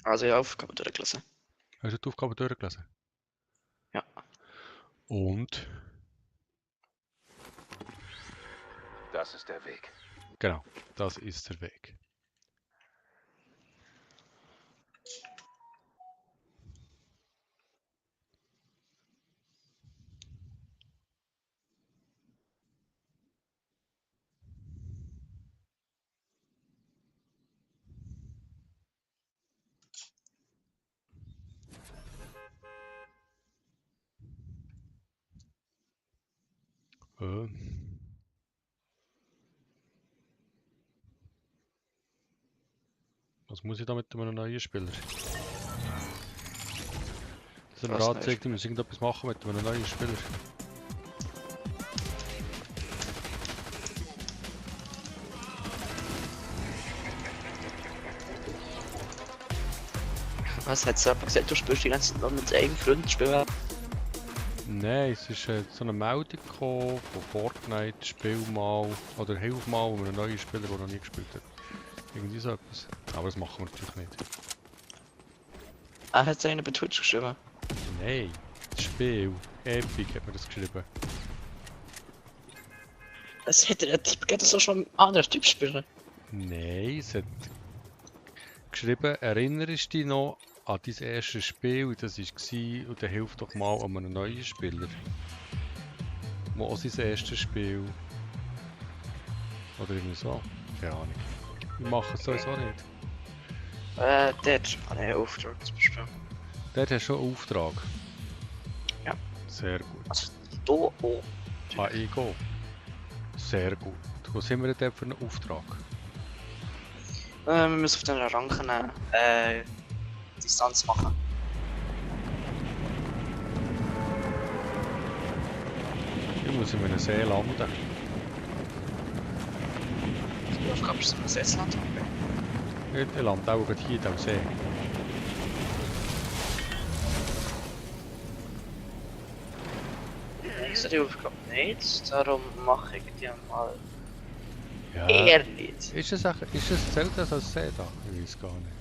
Also ja, Aufgabe durchgelesen. Hast du die Aufgabe durchgelesen? Ja. Und? Das ist der Weg. Genau, das ist der Weg. Äh. Was muss ich da mit einem neuen Spieler? Das hat mir Was angezeigt, ich muss irgendetwas machen mit einem neuen Spieler. Was hat Serpa gesagt? Du spielst die ganze Zeit mit einem Freund spielen? Nein, es ist so eine Meldung gekommen von Fortnite, spiel mal oder hilf mal um einen neuen Spieler, der noch nie gespielt hat. Irgendwie so etwas. Aber das machen wir natürlich nicht. Er hat es einer bei Twitch geschrieben. Nein, das Spiel. Epic hat mir das geschrieben. Es hätte der Typ geht das auch schon ein anderer Typ spielen. Nein, es hat geschrieben, erinnerst du dich noch an dein erstes Spiel, das war, und dann hilf doch mal an einem neuen Spieler. Mal auch sein erstes Spiel. Oder irgendwie so. Keine Ahnung. Wir machen es sowieso nicht. Der hat schon einen Auftrag zu besprechen. Dort hast du schon einen Auftrag. Ja. Sehr gut. Also, du auch. Ah, ich gehe. Sehr gut. Was haben wir denn für einen Auftrag? Wir müssen auf den Ranken Distanz machen. Ich muss in einem See landen. Die Aufgabe ist im Setzland. Ich lande auch gerade hier in diesem See. Ich sehe die Aufgabe nicht, darum mache ich die mal Ja. eher nicht. Ist es zählt das als See da? Ich weiß gar nicht.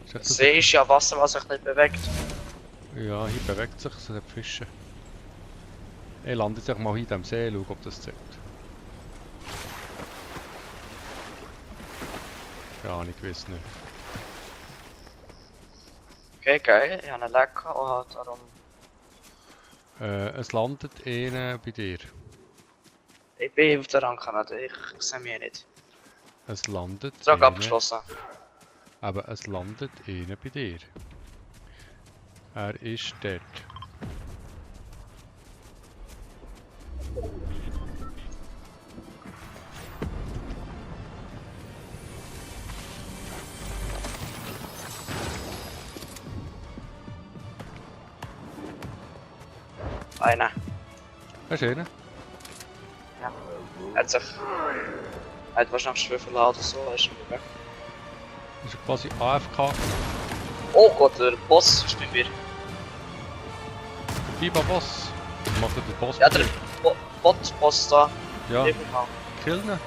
Ist das See ist ja Wasser, was sich nicht bewegt. Ja, hier bewegt sich, es hat Fische. Ich lande jetzt mal hier in diesem See, schaue, ob das zählt. Ja, ich weiß nicht. Okay, geil, ich habe einen Lecker und darum. Es landet einer bei dir. Ich bin auf der Ranken, ich sehe mich nicht. Es landet Trag einer. abgeschlossen. Aber es landet einer bei dir. Er ist dort. Einer. Hast du einen? Ja. Er hat wahrscheinlich Schwefel oder so, er ist schon weg. Ist er quasi AFK? Oh Gott, der Boss ist bei mir. Der Biber-Boss. Was macht der Boss? Ja, bei der dir? Bot-Boss da. Ja, Neben mir. killen ihn.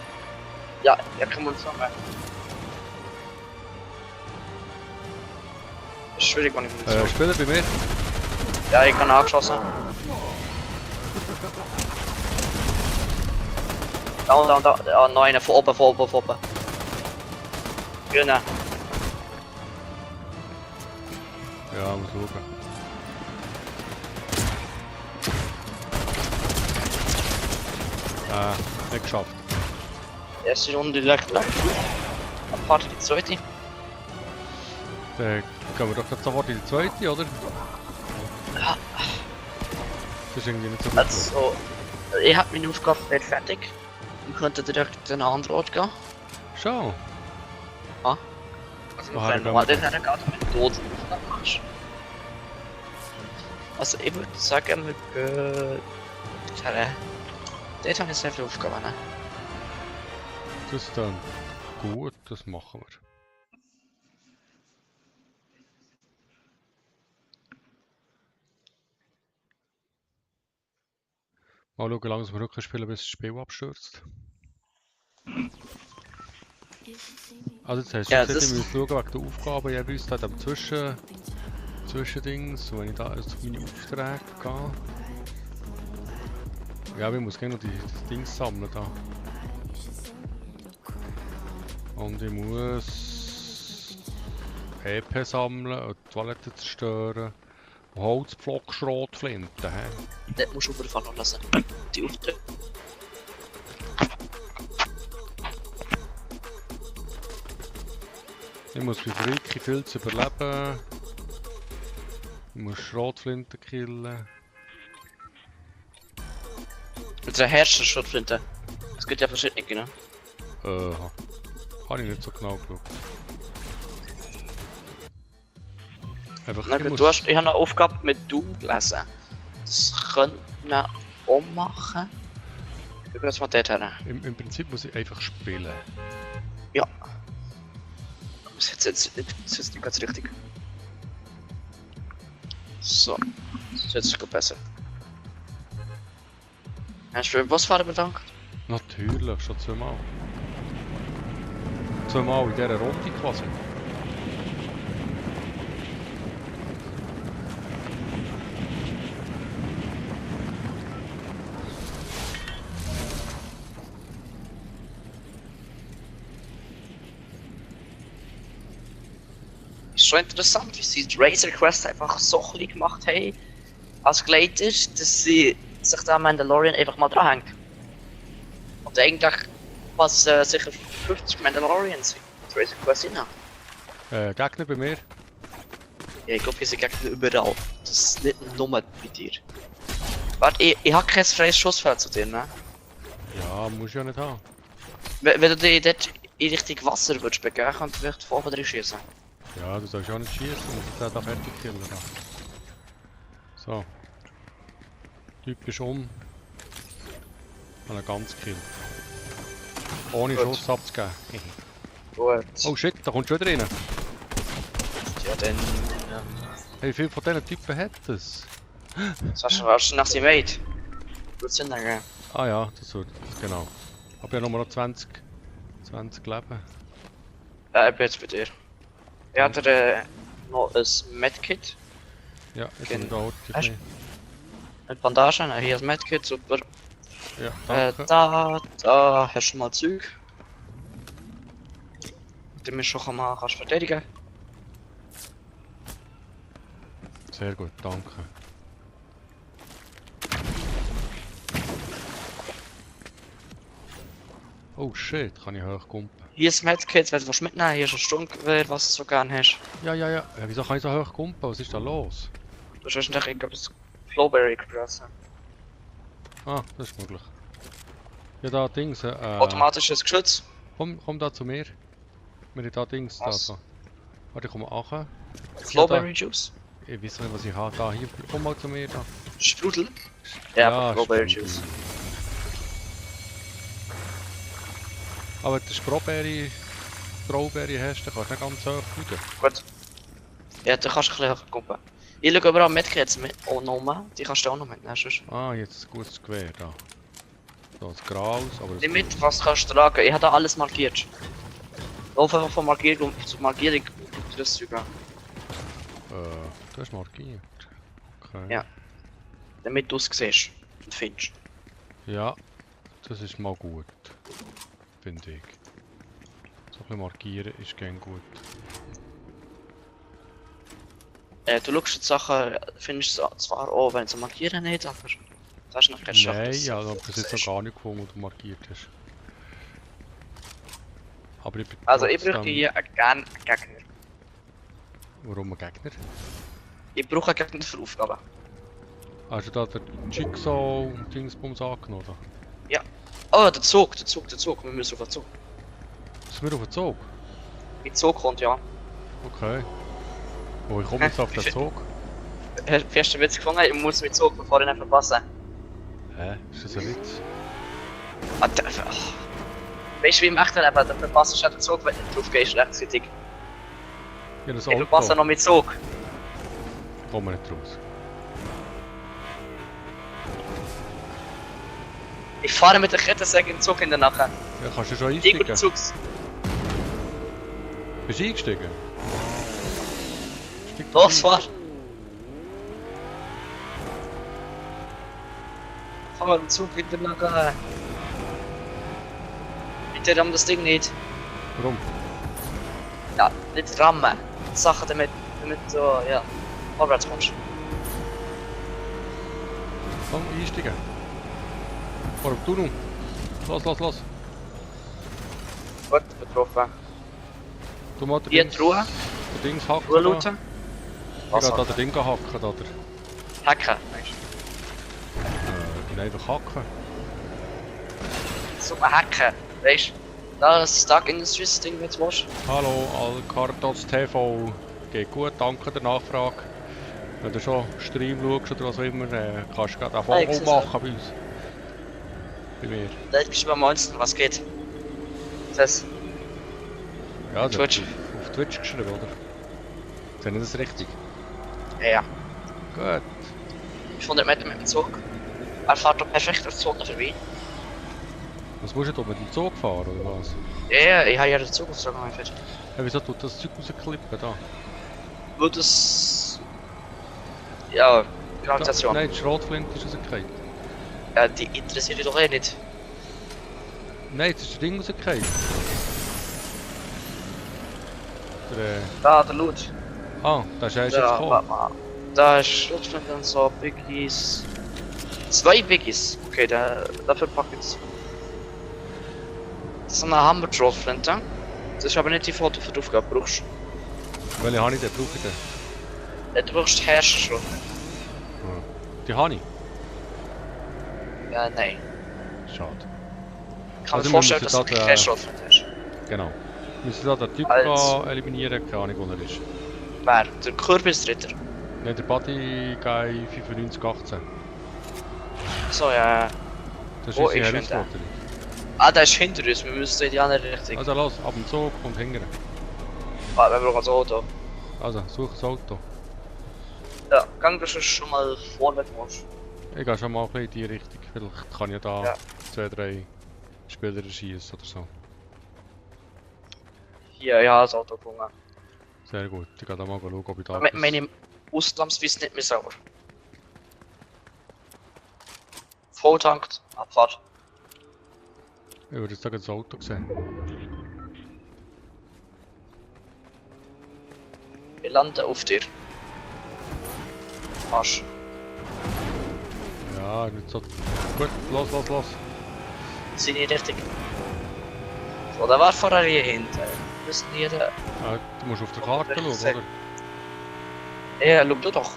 Ja, kann man sagen. Das ist schwierig, wenn ich nicht so. Spieler bei mir. Ja, ich kann angeschossen. Da. Ja, noch einer von oben. Genau. Ja, muss schauen. Nicht geschafft. Erste Runde direkt weg. Apart die zweite. Dann gehen wir doch jetzt sofort in die zweite, oder? Ja. Das ist irgendwie nicht so gut. Also, ich habe meine Aufgabe nicht fertig. Wir könnten direkt an einen anderen Ort gehen. Schon. Also, wir Woher können gehen mal wir dorthin gehen, damit du die Aufgabe machst. Also, ich würde sagen, wir gehen... Dort habe ich sehr viele Aufgaben. Ne? Das ist dann gut, das machen wir. Mal schauen, wie lange wir Rücken spielen, bis das Spiel abstürzt. Also jetzt hast du Ja, gesehen, das- ich muss schauen wegen der Aufgaben jeweils da am Zwischendings, wenn ich da also meine Aufträge gehe. Ja, ich muss gerne noch das Ding sammeln da. Und ich muss EP sammeln und die Toilette zerstören. Und Holzpflock, Schrotflinte, hä? Das musst du überfallen lassen. Die Aufträge. Ich muss bei Friki viel zu überleben. Ich muss Schrotflinten killen. Mit der Herrscher-Schrotflinte. Es gibt ja verschiedene, genau. Habe ich nicht so genau geschaut. Einfach, Na gut, ich habe eine Aufgabe mit Doom gelesen. Das könnte man auch machen. Ich gehe jetzt mal dort hin. Im Prinzip muss ich einfach spielen. Ja. Das ist jetzt nicht ganz richtig. So. Das ist jetzt gut besser. Hast du für was fahren bedankt? Natürlich, schon zweimal. Zweimal in dieser Runde quasi. Ist schon interessant, wie sie die Razor Quest einfach so klein gemacht haben als Gleiter, dass sie sich da Mandalorian einfach mal dranhängt. Und eigentlich was sicher 50 Mandalorians sind. Die Razor Quest rein. Gegner bei mir. Ja, ich glaube, wir sind Gegner überall. Das ist nicht nur bei dir. Warte, ich habe kein freies Schussfeld zu dir, ne? Ja, muss ich ja nicht haben. Wenn du dich dort in Richtung Wasser würdest begeben, kannst du vielleicht von oben drin schießen. Ja, du sollst ja nicht schießen, du musst den da fertig killen. Da. So. Typ ist um. Und ganz kill. Ohne Gut. Schuss abzugeben. Gut. Oh shit, da kommt schon wieder rein. Ja, dann. Hey, wie viele von diesen Typen hat das? Das hast du nach dem Wait. Gut Sinn gegeben. Ah ja, das wird genau. Aber ja noch 20 Leben. Ja, ich bin jetzt bei dir. Ich hatte noch ein Medkit. Ja, ich Genau. bin da auch Hast- Mit Bandagen, hier ein Medkit, super. Ja, danke. Da hast du mal Zeug. Du mich schon mal kannst verteidigen. Sehr gut, danke. Oh shit, kann ich hochkumpen? Hier ist ein Medkit, wenn du was mitnehmen, hier ist ein Sturmgewehr, was du so gerne hast. Ja, ja, ja. Wieso kann ich so hochkumpen? Was ist da los? Du hast wahrscheinlich irgendwas Flowberry gefressen. Ah, das ist möglich. Ja, da Dings. Automatisches Geschütz. Komm da zu mir. Wir haben da Dings da Was? so. Warte, ich komme auch. Flowberry Juice. Ich weiß nicht, was ich habe. Da, hier, komm mal zu mir da. Sprudel. Ja, Flowberry stimmt. Juice. Aber wenn du Strawberry hast, dann kannst du nicht ganz hoch fliegen. Gut. Ja, du kannst ein bisschen hochkommen. Ich schaue überall Medkits mit auch noch, die kannst du auch noch mitnehmen. Sonst. Ah, jetzt ein gutes Gewehr da. So, das Graus, aber das Nimm mit, was kannst du tragen. Ich habe da alles markiert. Lauf einfach von Markierung zu Markierung und das Zeug an. Du hast markiert. Okay. Ja. Damit du es siehst und findest. Ja, das ist mal gut. Finde ich. So ein bisschen markieren ist gern gut. Du schaust die Sachen, findest du zwar auch, wenn sie markieren nicht, aber das ist noch kein Schaff. Nein, ja, ich habe bis jetzt noch gar nicht gefunden, wo du markiert hast. Aber ich bin Also ich trotzdem- brauche hier gerne einen Gegner. Warum ein Gegner? Ich brauche einen Gegner für Aufgaben. Hast du da den Jigsaw und Dingsbums angenommen? Oder? Oh, der Zug. Wir müssen auf den Zug. Ist mir auf den Zug? Mit Zug kommt, ja. Okay. Oh, ich komme jetzt auf den Zug. Hast du den Witz gefunden? Ich muss mit Zug, bevor ich ihn verpasse. Hä? Ist das ein Witz? Ah, weißt du, wie im echten Leben, dann verpasst du den Zug, wenn du drauf gehst, rechtzeitig. Ja, das Ich verpasse Auto. noch mit Zug. Ich komme nicht raus. Ich fahre mit der Kettensäge im Zug hinterher. Ja, kannst du schon Ich und einsteigen? der Zugs. Bist du eingestiegen? Steig doch Los, ein. fahr! Kann man den Zug wieder noch gehen? Bitte ramm das Ding nicht. Warum? Ja, nicht rammen. Sachen damit du, ja, vorwärts kommst. Komm, einsteigen. Vor dem Tunnel. Los. Gut, betroffen. Du mal den Hier Dings, Ruhe, den Dings hacken. Ruhe da. looten. Ich Was geh da hacken? den Ding hacken, da der. Hacken. Nein, doch hacken. Super hacken, weißt du? Da ist Stark Industries Ding, wenn du willst. Hallo, Alcardos TV. Geht gut, danke der Nachfrage. Wenn du schon Stream schaust oder was auch immer, kannst du gerade auch Ah, ich Folge seh's machen bei uns. Bei mir. Da ist bestimmt am Monster, was geht. Das Ja, Twitch. Auf Twitch geschrieben, oder? Sehe ich das richtig? ja. Gut. 500 Meter mit dem Zug. Er fährt doch perfekt auf die Zone vorbei. Was musst du da mit dem Zug fahren, oder was? Ja, ich habe ja den Zugauftrag einfach. Ja, wieso tut das Zeug rausklippen da? Wo das... Ja, Gravitation. Nein, die Schrotflinte ist rausgefallen. Ja, die interessiert dich doch eh nicht. Nein, jetzt ist das Ding rausgefallen. Da, der Loot. Da ist er jetzt Ja, gekommen. warte mal. Da ist Schrotflinte und so, Biggies. 2 Biggies. Okay, dafür pack ich es. Das ist eine Hammer-Schrotflinte. Das ist aber nicht die Foto für die Aufgabe, brauchst du. Welche habe ich denn? Brauche ich denn? Du brauchst die Herrscherschrotflinte. Die habe ich. Ja, nein. Schade. Ich kann Also mir wir vorstellen, müssen dass du da keine Schrotflinte hast. Genau. Wir müssen da den Typ Also. eliminieren, keine Ahnung wo er ist. Wer? Der Kürbisritter. Nein, der Buddy Guy 9518. So, ja. Das ist Wo unsere ist denn der? Herausforderung. Ah, der ist hinter uns, wir müssen in die andere Richtung. Also los, ab dem Zug und hingern. Ah, wir brauchen das Auto. Also, such das Auto. Ja, gang das schon mal vorwärts musst. Ich gehe schon mal ein bisschen in die Richtung. Vielleicht kann ich da Ja. 2, 3 Spieler schießen oder so. Hier, ja, das Auto gefunden. Sehr gut. Ich gehe da mal schauen, ob ich da Mit meinem Ausnahmsweise nicht mehr sauber. Volltankt, Abfahrt. Ich würde jetzt sagen, das Auto sehen. Wir landen auf dir. Arsch. Ja, nicht so. Gut, los. Sind die richtig? So, da war vorher hier hinten. Wir müssen hier... Du musst auf der Karte schauen, oder? Ja, schau du doch.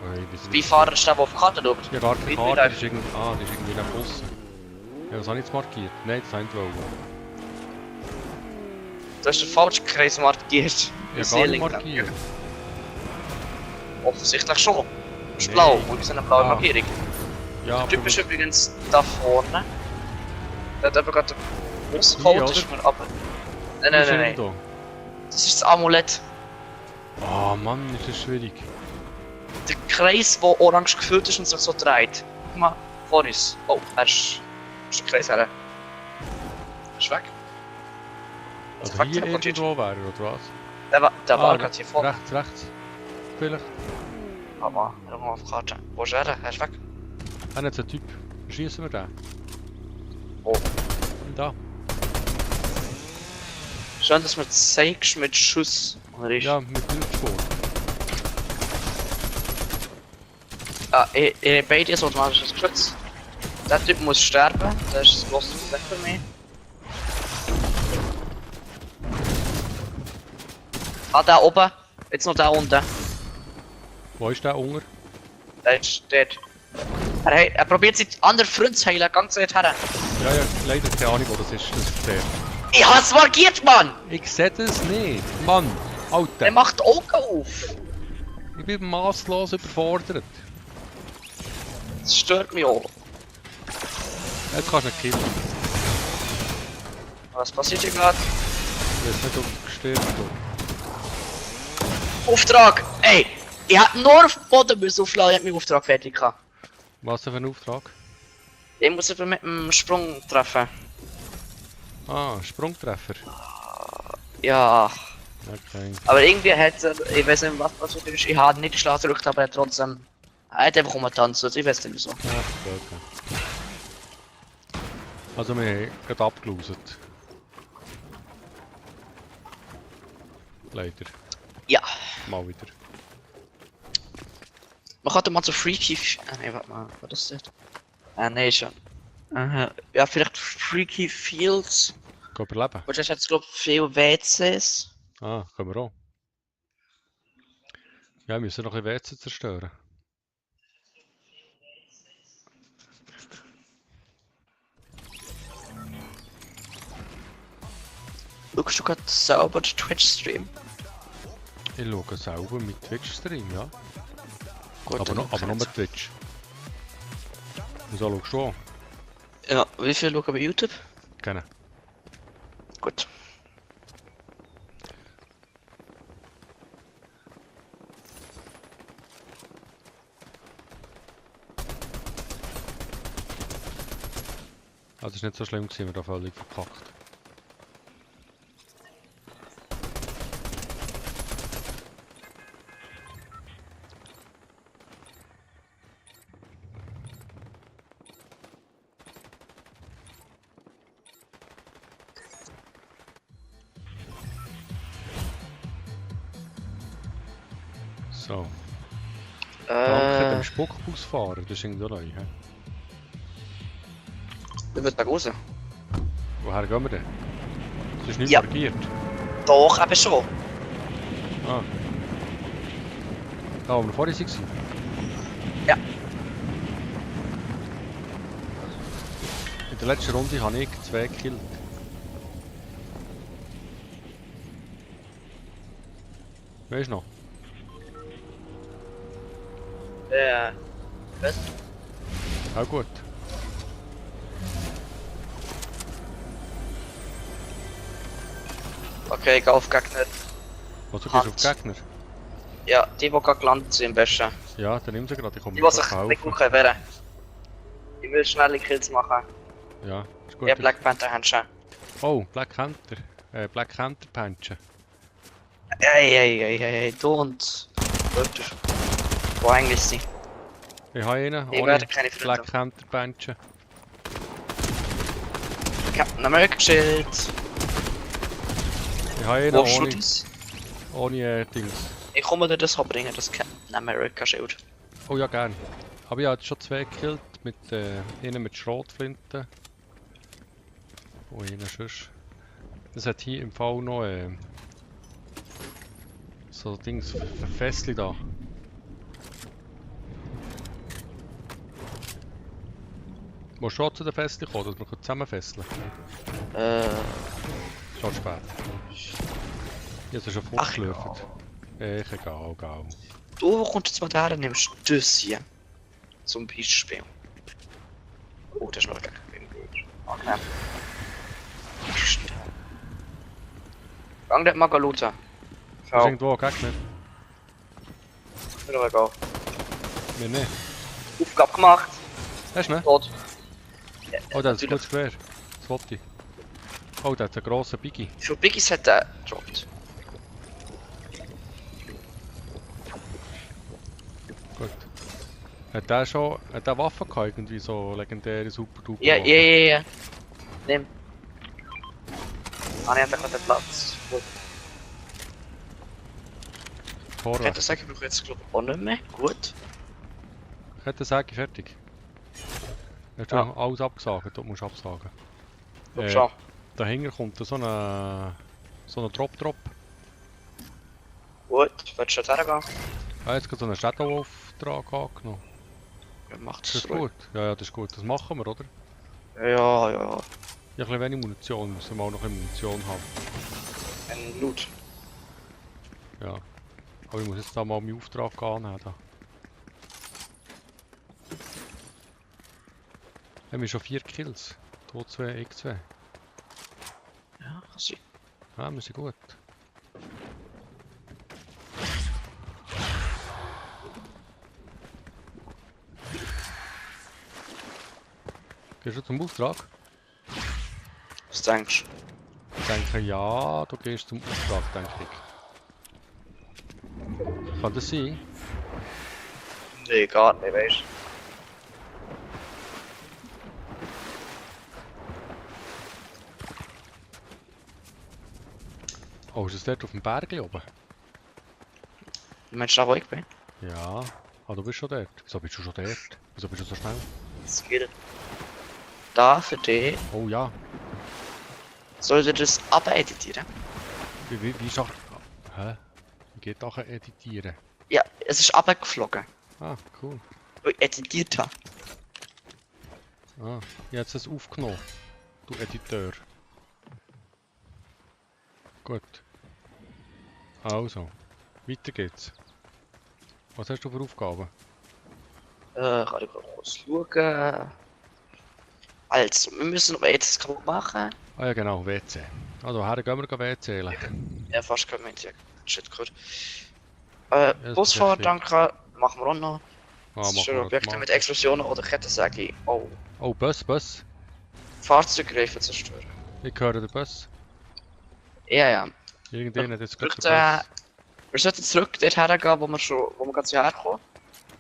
Nein, die sind Wie Fahrer ist der, der auf die Karte schaut? Ja, gar keine Wie Karte, viel die ist irgendwie, die ist irgendwie nach außen. Ja, was habe ich jetzt markiert? Nein, das habe ich wollen. Du hast den falschen Kreis markiert. Ja, gar nicht markiert. Offensichtlich schon. Das ist Nee. blau, und wir sind eine blaue Ah. Markierung. Ja, Der Typ aber ist übrigens da vorne. Der hat einfach gerade den Hier, Buscode, oder? ist mir aber... wo ist Nein. er da? Das ist das Amulett. Ah, Mann, ist das schwierig. Der Kreis, der orange gefüllt ist und sich so dreht. Guck mal, vor uns. Oh, ist der Kreis her. Ist weg. Also weg, hier der kommt irgendwo wäre er, oder was? Der war gerade hier vorne. Rechts. Vielleicht. Aber irgendwo auf der Karte. Wo ist er? Er ist weg. Jetzt ein Typ. Schießen wir den. Oh. Da. Schön, dass man zeigst mit Schuss. Oder ist? Ja, mit Blutspur. Ah, beide ist automatisches Geschütz. Der Typ muss sterben, der ist das grosse Problem für mich. Ah, der oben. Jetzt noch der unten. Wo ist der Unger? Der ist dort. Er probiert sich andere Freunde zu heilen, ganz weit her. Ja, leider keine Ahnung, wo das ist. Das ist der. Ich hab's markiert, Mann! Ich sehe das nicht. Mann, Der Alter. macht die Augen auf. Ich bin maßlos überfordert. Das stört mich auch. Jetzt kannst du nicht killen. Was passiert hier gerade? Ich weiß nicht, ob du gestorben bist. Auftrag! Ey! Ich hätte nur auf den Boden müssen aufladen, ich hätte meinen Auftrag fertig gehabt. Was denn für ein Auftrag? Ich muss eben mit dem Sprung treffen. Ah, Sprungtreffer. Ja. Okay. Aber irgendwie hat er, ich weiß nicht was passiert ist, ich habe nicht geschlagen gedrückt, aber er hat trotzdem, er hat einfach rumgetanzt, also ich weiß nicht wieso. Ja, okay. Also wir haben gerade abgeloset. Leider. Ja, Mal wieder. man kann doch mal so Freaky, nee, warte mal, was ist das? Nee, schon. Ja, vielleicht Freaky Fields, Gehen überleben? weil das jetzt glaube ich viele WCs. Ah, können wir auch. Ja, wir müssen noch ein WC zerstören. Schaust du gerade sauber den Twitch-Stream? Ich schaue selber mit Twitch-Stream, ja. Gut, Aber, dann noch, aber nur mit Twitch. Wieso schaust du an? Ja, wie viel schauen bei YouTube? Keine. Gut. Also es ist nicht so schlimm gewesen, wir da völlig verkackt. So. Danke dem Spuckbusfahrer, das ist irgendwie neu. He? Ich würde da raus. Woher gehen wir denn? Es ist nicht Ja. markiert. Doch, eben schon. Ah. Da, wo wir vorhin waren. Ja. In der letzten Runde habe ich 2 gekillt. Weißt du noch? Was? Auch gut. Okay, ich gehe auf Gegner. Was, du gehst Hand. auf die Gegner? Ja, die gerade gelandet sind am besten. Ja, dann nimm sie gerade, ich komme Die, mir die sich gerade nicht helfen. gut wehren. Ich will schnelle Kills machen. Ja, ist gut. Ja, Black Panther Handschuhe. Oh, Black Panther. Black Panther Punchen. Ey, du und... Wörter. Wo eigentlich sind. Ich habe einen, Ich ohne werde keine Freunde. Black Panther Punchen. Captain America Schild. Ich habe einen, Wo hast du ohne, das? ohne Dings. Ich komme dir das bringen, das Captain America Schild. Oh ja, gern. Aber ich habe jetzt schon 2 gekillt, mit einen mit Schrotflinten. Oh, einen sonst. Es hat hier im Fall noch so Dings, Fässli da. Musst du auch zu den Fässli kommen, dass wir zusammen fesseln? Schon spät. Jetzt ist er fortgelöfert. Egal. Du, wo kommst du jetzt mal her, nimmst du das hier. Zum Beispiel. Oh, das ist noch gleich. Okay. Gang dort mal looten. Da ist Schau, irgendwo ein Gegner. wieder egal. Wir nicht. Aufgabe gemacht. Hast du ihn? Tot. Ja, Oh, der hat ein natürlich. gutes Gewehr. Das wollte ich. Oh, der hat einen grossen Biggie. Wie viele Biggies hat der gedroppt? Gut. Hat der Waffen gehabt, irgendwie so legendäre Super-Duper? Ja. Nimm. Ah, ich habe den Platz. Gut. Vorwärts. Ich sagen, ich brauche jetzt glaube ich auch nicht mehr. Gut. Ich hätte sagen, fertig. Hast du Ja. alles abgesagt? Du musst absagen. Komm schon. Dahinter kommt so ein Drop-Drop. Gut. Willst du da hergehen? Ah, jetzt geht so einen Shadow-Auftrag angenommen. Ja, macht Das es ist gut. Ja, das ist gut. Das machen wir, oder? Ja. Ich habe ein bisschen wenig Munition, müssen wir auch noch ein bisschen Munition haben. Ein Loot. Ja. Aber ich muss jetzt da mal meinen Auftrag annehmen. Da. Haben wir schon 4 Kills. Du 2, ich 2. Ja, kann sein. Ja, wir sind gut. Gehst du zum Auftrag? Was denkst du? Ich denke ja, du gehst zum Auftrag, denke ich. Kann das sein? Nee, gar nicht, weißt du. Oh, ist es dort auf dem Berg oben? Du meinst da, wo ich bin? Ja. Ah, du bist schon dort. Wieso bist du schon dort? Wieso bist du so schnell? Das geht. Da für dich. Oh ja. Soll ich das abeditieren? Wie ist auch... Hä? Wie geht auch editieren? Ja, es ist abgeflogen. Ah, cool. Weil ich editiert habe. Ah, ich habe es aufgenommen. Du Editeur. Gut. Also, weiter geht's. Was hast du für Aufgaben? Kann ich kurz schauen. Also, wir müssen noch etwas kaputt machen. Ah ja genau, WC. Also, her gehen wir WC. Ja, fast kein Mensch. Shit, gut. das ist Busfahrt, richtig. danke. Machen wir auch noch. Ah, Das ist machen für wir Objekte das mit mal. Explosionen oder Kettensäge. Oh, Oh, Bus. Fahrzeugreifen zerstören. Ich höre den Bus. Ja, ja. Irgendjemand hat jetzt gerade Vielleicht, den Bus. wir sollten zurück dorthin gehen, wo wir ganz herkommen.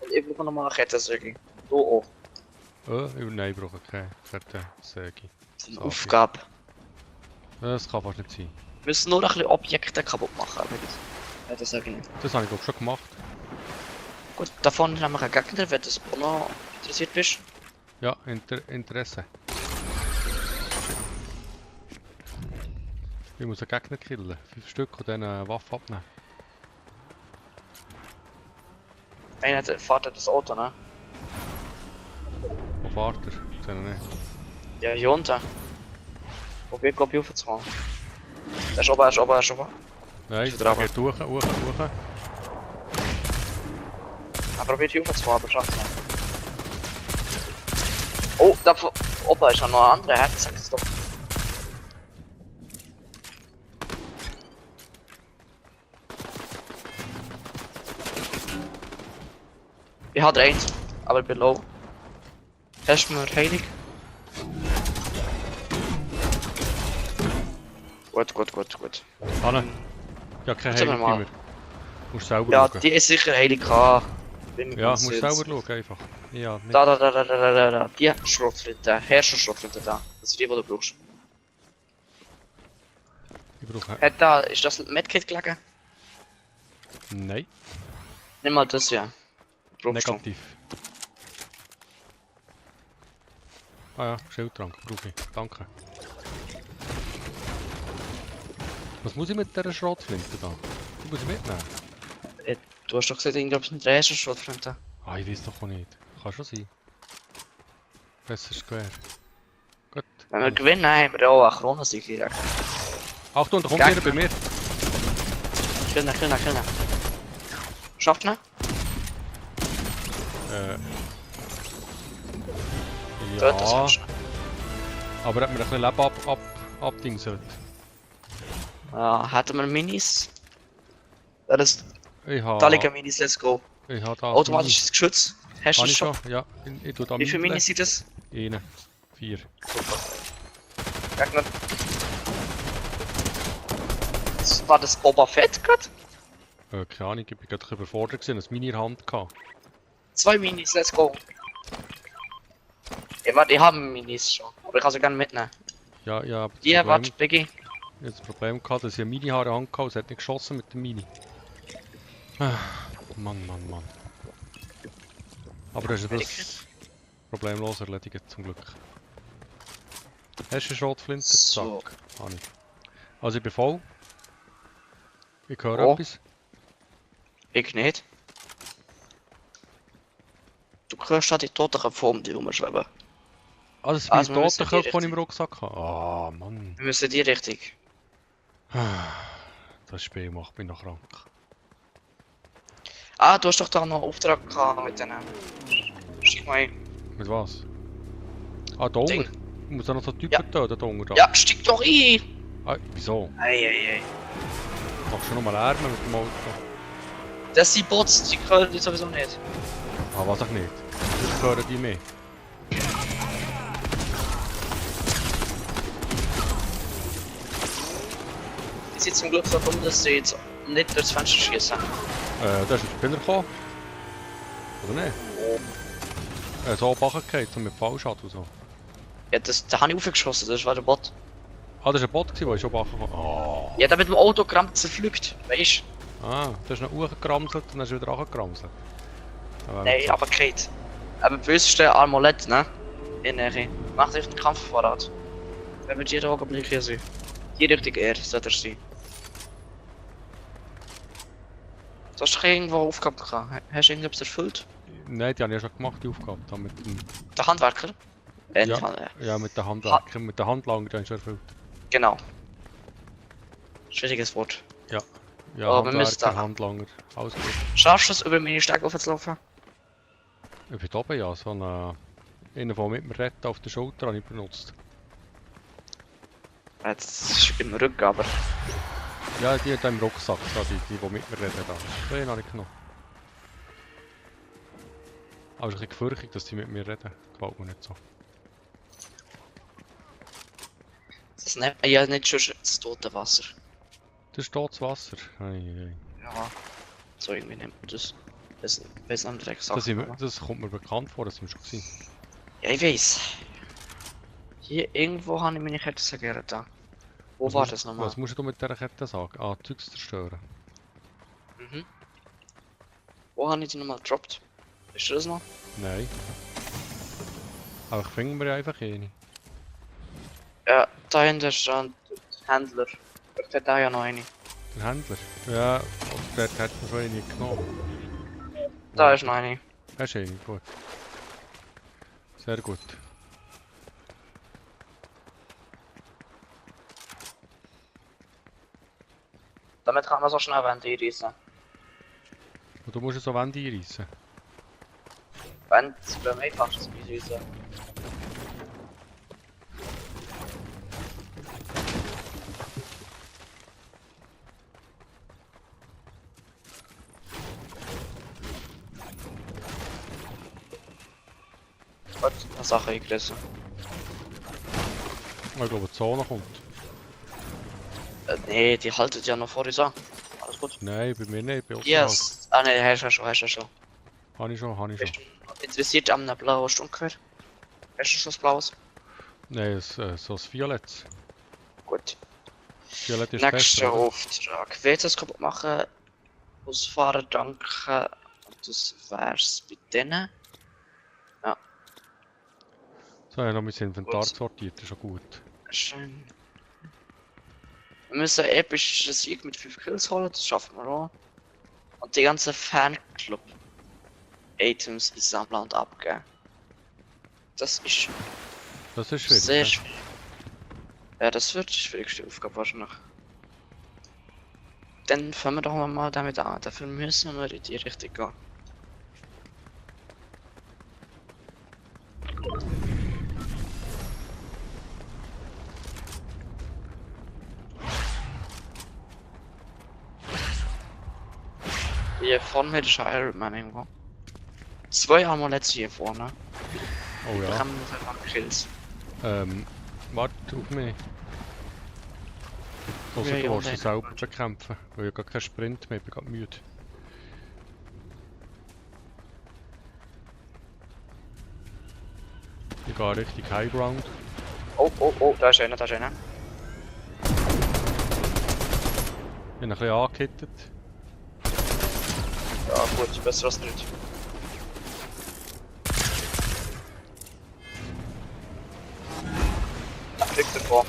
Und ich brauche nochmal eine Kettensäge. Du auch. Nein, ich brauche keine Kettensäge. Das ist eine Okay. Aufgabe. Das kann fast nicht sein. Wir müssen nur noch ein bisschen Objekte kaputt machen. Aber ja, das sage ich nicht. Das habe ich glaube schon gemacht. Gut, davon haben wir einen Gegner, wenn du auch noch interessiert bist. Ja, Interesse. Ich muss einen Gegner killen. 5 Stück und dann eine Waffe abnehmen. Einer fährt das Auto, ne? Wo fährt er? Ich sehe ihn nicht. Ja, hier unten. Probier, glaube ich, hochzufahren. Er ist oben. Nein, Ist er er geht hoch. Er probiert hier hochzufahren, aber schafft es nicht. Oh, da oben ist noch ein anderer, sag es doch. Ich hatte eins, aber ich bin low. Hast du mir heilig? Gut. Anne. Ja, keine Schauen wir Heilung mal. mehr. Musst selber Ja, schauen. die ist sicher heilig gehabt. Bin mir Ja, ganz musst sicher. selber schauen einfach. Ja, nicht. Da. Die Schrotflinte, Herrscher-Schrotflinte da. Das ist die, die du brauchst. Ich brauche... Hat da, ist das Medkit gelegen? Nein, Nimm mal das hier. Brauchst du. negativ. Ah ja, Schildtrank brauche ich. Danke. Was muss ich mit dieser Schrotflinte da? Die muss ich mitnehmen. Du hast doch gesagt, ich glaube, es sind 3 Schrotflinte. Ah, ich weiß doch auch nicht. Kann schon sein. Besser Square. Gut. Wenn wir gewinnen, haben wir auch eine Kronensieg direkt. Achtung, da kommt Gegner. einer bei mir. Killen. Schafft ne? Tötet das Ja, Mensch. aber hat mir ein bisschen Leben abdingselt. Ja, hätten wir Minis? Das ist Ich Taliga habe... Minis, let's go. Ich habe da... Automatisches Geschütz. Hast du Kann es ich schon? schon? Ja, ich tue da Wie viele Minen. Minis sind das? 1, 4. Gegner. War das Boba Fett gerade? Keine Ahnung, ich bin gerade überfordert gewesen, ein Mini in der Hand gehabt. 2 Minis, let's go. Ja, warte, ich habe Minis schon. Aber ich kann sie gerne mitnehmen. Ja, ja, aber Die, warte, Biggie. ich hatte das Problem gehabt, dass ich eine Mini-Haare Hand hatte und es hat nicht geschossen mit der Mini. Ah, Mann. Aber das ist das problemlos erledigt, zum Glück. Hast du eine Schrotflinte? So. Zack. Habe ich. Also ich bin voll. Ich höre Oh. etwas. Ich nicht. Du hörst da die Totenköpfe um dich rumschweben. Ah, das ist Also, mein wir müssen Totenköpfe, die den ich im Rucksack habe. Ah, Mann. Wir müssen die Richtung. Das Spiel macht mich noch krank. Ah, du hast doch da noch einen Auftrag gehabt mit denen. Schick mal ein. Mit was? Ah, da Ding. unten. Ich muss auch noch so Typen Ja. töten, da unten. Ja, steig doch ein! Ah, wieso? Ei. Machst du noch mal Lärm mit dem Auto? Das sind Bots, die können die sowieso nicht. Ah, weiß ich nicht. Das hören die mehr. Die sind zum Glück so dumm, dass sie jetzt nicht durchs Fenster schießen. Da ist ein Spinner gekommen. Oder nicht? So runtergefallen, so mit Fallschaden und so. Ja, den habe ich aufgeschossen, das war der Bot. Ah, das war ein Bot, der schon runtergekommen ist. Oh. Ja, der mit dem Auto gerammt zerflügt, weißt du? Ah, der ist noch hochgeramselt und dann ist er wieder runtergeramselt. Nein, aber Kate. Aber böseste Armolett, ne? In der macht echt einen Kampfvorrat. Wer wird jeden Augenblick hier sein? Die richtige Ehre sollte er sein. Du hast doch irgendwo Aufgaben gehabt. Hast du irgendetwas erfüllt? Nein, die habe ich ja schon gemacht, die Aufgabe. Da mit dem, Der Handwerker? Ja. ja, mit der Handwerker, mit der Handlanger, die habe ich schon erfüllt. Genau. Schwieriges Wort. Ja, Aber wir müssen Handwerker, da- Handlanger, alles gut. Schaffst du es, über meine Stege aufzulaufen? Ich bin oben, ja, so einen der mit mir retten auf der Schulter habe ich benutzt. Das ist im Rücken, aber. Ja, die hat im Rucksack, so, die mit mir reden da. Den habe ich genommen. Aber es ist ein bisschen gefürchtet, dass die mit mir reden. Gefällt mir nicht so. Das nennt man ja nicht schon das tote Wasser. Das ist totes Wasser. Ei. Ja. So irgendwie nennt man das. Das weiß nicht direkt sagen. Das kommt mir bekannt vor, das sind wir schon gewesen. Ja, ich weiß. Hier irgendwo habe ich meine Kette gerne da. Wo war das nochmal? Was musst du mit dieser Kette sagen? Ah, Zeugs zerstören. Mhm. Wo habe ich die nochmal gedroppt? Weißt du das noch? Nein. Aber ich finde mir einfach eine. Ja, da hinten stand der Händler. Ich hätte da ja noch eine. Der Händler? Ja, dort hat man schon eine genommen. Da ist noch eine. Hast du eine? Gut. Sehr gut. Damit kann man so schnell Wände einreißen. Und du musst so Wände einreißen. Wände ist beim einfachsten einreißen. Gut, eine Sache eingerissen. Ich glaube, die Zone kommt. Nee, die haltet ja noch vor uns an. Alles gut. Nein, bei mir nicht. Bei uns Yes! Ah ne, hast du schon, hast du schon. Habe ich schon, habe ich schon. Bist du interessiert an einem blauen Sturmgewehr? Hast du schon was Blaues? Nein, so ein Violett. Gut. Violett ist Nächster besser, oder? Auftrag. WCs kaputt machen, ausfahren, danken. Und das wär's bei denen. So, ich habe noch mein Inventar Gut. sortiert, das ist schon gut. Schön. Wir müssen einen epischen Sieg mit 5 Kills holen, das schaffen wir auch. Und die ganzen Fanclub-Items sammeln und abgeben. Das ist Das ist schwierig. sehr ja. schwierig. Ja, das wird die schwierigste Aufgabe wahrscheinlich. Dann fangen wir doch mal damit an. Dafür müssen wir in die Richtung gehen. Hier vorne ist ein Iron Man irgendwo. 2 Amulette hier vorne. Oh Da ja. haben wir einfach Kills. Warte auf mich. Also Ja, du ja, willst nein. dich selber bekämpfen, weil ich gar keinen Sprint mehr, ich bin gerade müde. Ich gehe richtig High Ground. Oh, oh, oh, da ist einer, da ist einer. Ich bin ein bisschen angehittet. Ja gut, besser als nicht. Da fliegt er vor.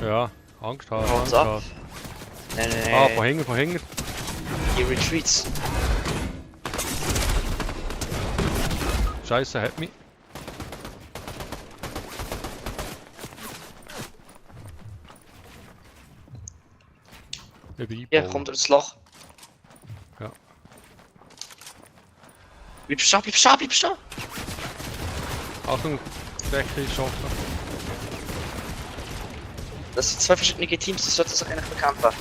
Ja, Angst haben, Haut's Angst ab. haben. Nee, nee, nee. Ah, von hinten, von hinten. Die Retreats. Scheiße, hat mich. Ich bin Hier eingebaut. kommt er ins Loch. Ja. Bleib stehen, bleib stehen, bleib stehen! Achtung, Decke ist offen. Das sind 2 verschiedene Teams, die sollten sich eigentlich bekämpfen. Ja,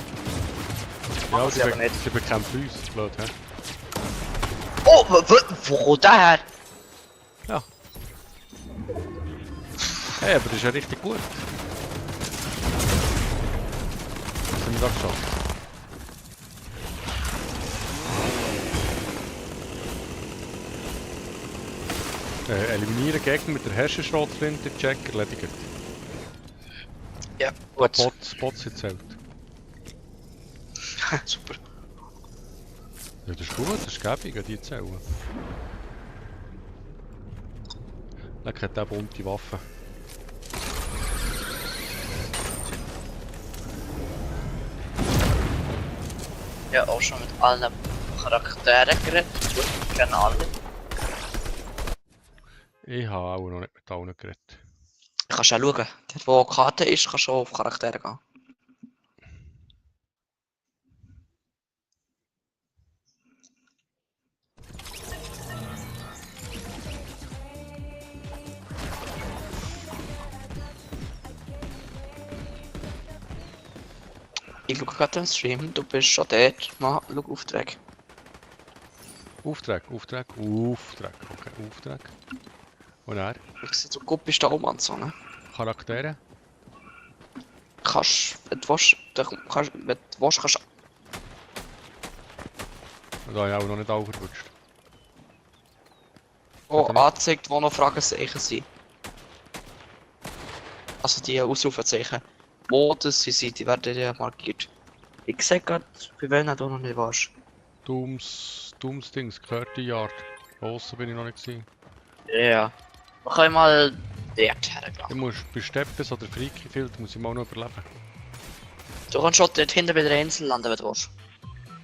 Machen sie aber nicht. sie bekämpfen uns. Blöd, hä? Oh, wo kommt der her? Ja. Hey, aber das ist ja richtig gut. Das haben wir da geschafft. Eliminieren Gegner mit der Herrscherschrotflinte, Check, erledigt. Ja, gut. Spots sind zählt. Super. Ja, das ist gut, das ist gäbig, die zählen. Leck hat auch bunte Waffen. Ja, auch schon mit allen Charakteren geredet. Ich kenne alle. Ich habe auch noch nicht mit allen geredet. Kannst du auch schauen. Dort wo die Karte ist, kannst du auch auf Charaktere gehen. Ich schaue gerade den Stream, du bist schon dort. Mach, schau Auftrag. Auftrag. Okay, Auftrag. Und er? Ich sehe, du gut bist da oben und so, ne? Charaktere? Kannst, wenn du willst, kannst du... Da habe ich auch noch nicht alle verwutscht. Oh, Hat er angezeigt, wo noch Fragezeichen sind. Also die Ausrufezeichen. Wo das sie sind, die werden ja markiert. Ich sag grad, bei welchen du noch nicht warst. Dooms Dings, gehörte Yard. Aussen bin ich noch nicht gewesen. Ja. Wir können mal dort Ich hergehen. muss bei Steppes oder Freaky Field muss ich mal noch überleben. Du kannst schon dort hinten bei der Insel landen, wenn du willst.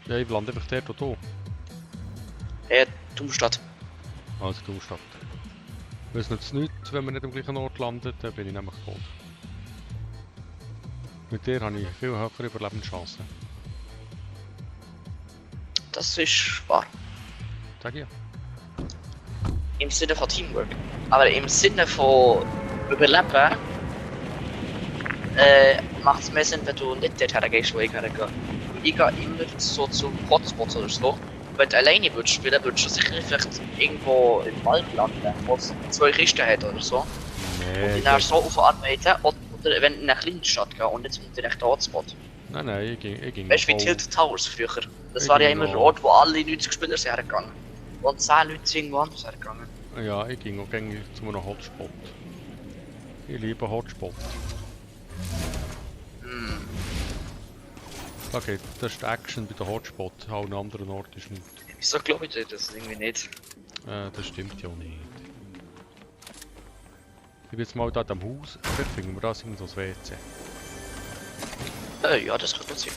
Ja, ich lande einfach dort und da. Ja, Turmstadt. Also du statt. Weil es nützt nichts, wenn man nicht am gleichen Ort landet, dann bin ich nämlich tot. Mit dir habe ich viel höhere Überlebenschancen. Das ist wahr. Sag ich ja. Im Sinne von Teamwork. Aber im Sinne von Überleben macht es mehr Sinn, wenn du nicht dort hergehst, wo ich hergehe. Ich gehe immer so zu Hotspots oder so. Wenn du alleine würdest spielen, würdest du sicher vielleicht irgendwo im Wald landen, wo es 2 Kisten hat oder so. Und Nee, die dann so aufarbeiten. Oder wenn du in eine kleine Stadt gehst und nicht direkt den Hotspot. nein, ich ging Weißt du, wie voll- Tilted Towers früher? Das Ich war ja ging immer der noch- Ort, wo alle 90 Spieler sind hergegangen. Und 10 Leute sind irgendwo anders hergegangen. Ja, ich ging auch gängig zu einem Hotspot. Ich liebe Hotspot. Hm. Okay, das ist die Action bei der Hotspot. An einem anderen Ort ist nicht. Wieso glaube ich dir das irgendwie nicht? Das stimmt ja nicht. Ich bin jetzt mal da am Haus. Vielleicht finden wir das irgendwo das WC. Ja, das kann gut sein.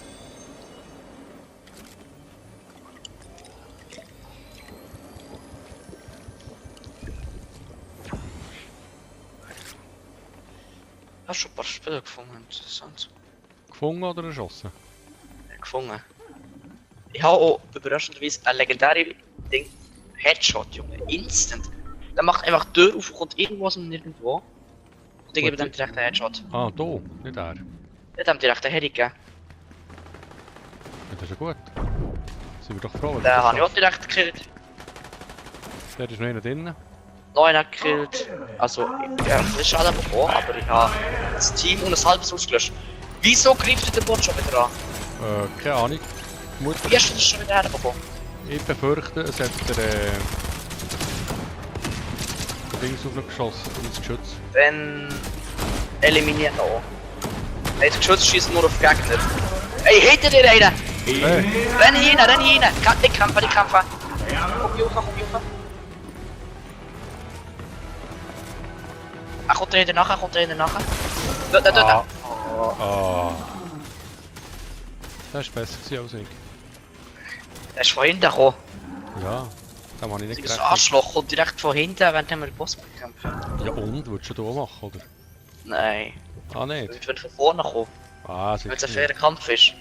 Hast schon ein paar Spiele gefunden, interessant. Gefunden oder erschossen? Gefunden. Ich habe auch überraschenderweise ein legendäre Ding. Headshot, Junge. Instant. Der macht einfach die Tür auf und kommt irgendwas und nirgendwo. Und ich gebe dem direkt einen Headshot. Ah, da, nicht er. Ich habe dem direkt einen Headshot gegeben. Ja, das ist ja gut. Sind wir doch froh. wenn Den wir das habe ich auch schaffen. direkt gekillt. Der ist noch einer drinnen. Noch einen gekillt. Also, ich habe ein bisschen Schaden bekommen, aber ich habe das Team um ein halbes ausgelöscht. Wieso greift der Bot schon wieder an? Keine Ahnung. Vermutlich. Wie hast du das schon wieder herbekommen? Ich befürchte, es hat der Dings auf ihn geschossen, ins Geschütz. Dann eliminiert er auch. Hey, das Geschütz schießt nur auf Gegner. Hey, hinter dir einer! Hey, Renn hin! Nicht kämpfen, nicht kämpfen! Komm hoch. Er kommt hinten nachher. Da. ah. Das war besser gewesen als ich. Er ist von hinten gekommen. Ja, da habe ich nicht Das gerechnet. Arschloch kommt direkt von hinten, wenn wir den Boss bekämpfen. Ja und? Würdest du da machen, oder? Nein, Ah, nicht? ich würde von vorne kommen, Ah, wenn es sicher ein fairer nicht. Kampf ist.